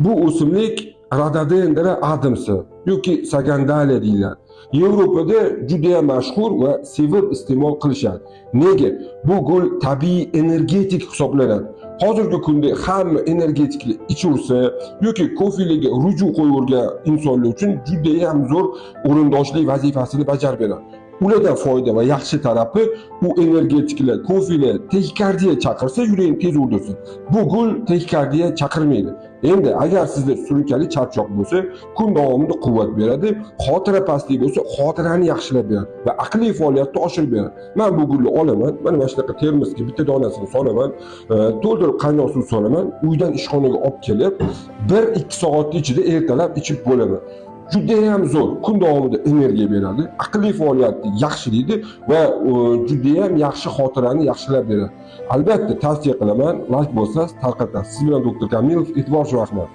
Bu o'simlik Rhododendron adamsi yoki Sagandaliya deyiladi. Yevropada juda ham mashhur va sevib iste'mol qilishadi. Nega? Bu gul tabiiy energetik hisoblanadi. Hozirgi kunda hamma energetikni ichursa yoki kofeliga ruju qo'yavergan insonlar uchun juda ham zo'r o'rindoshlik vazifasini bajarib beradi. Ulardan foyda va yaxshi tarafi, u energetiklar, kofelar taxikardiya chaqirsa, yurakni tez urdirsin. Bu gul taxikardiya chaqirmaydi. Endi agar sizda surunkali charchoq bo'lsa, kun davomida quvvat beradi, xotira pastligi bo'lsa, xotirani yaxshilab beradi va aqliy faoliyatni oshirib beradi. Men bu gulni olaman, mana shunaqa termosga bitta donasini solaman, to'ldirib qaynoq suv solaman, uydan ishxonaga olib kelib, 1-2 soatning ichida ertalab ichib bo'laman. Judayam zo'r, kun davomida energiya beradi, aqliy faoliyatni yaxshilaydi va judayam yaxshi xotirani yaxshilab beradi. Albatta tavsiya qilaman, layk bosasiz, tarqatasiz. Siz bilan doktor Kamilov, e'tibor uchun rahmat.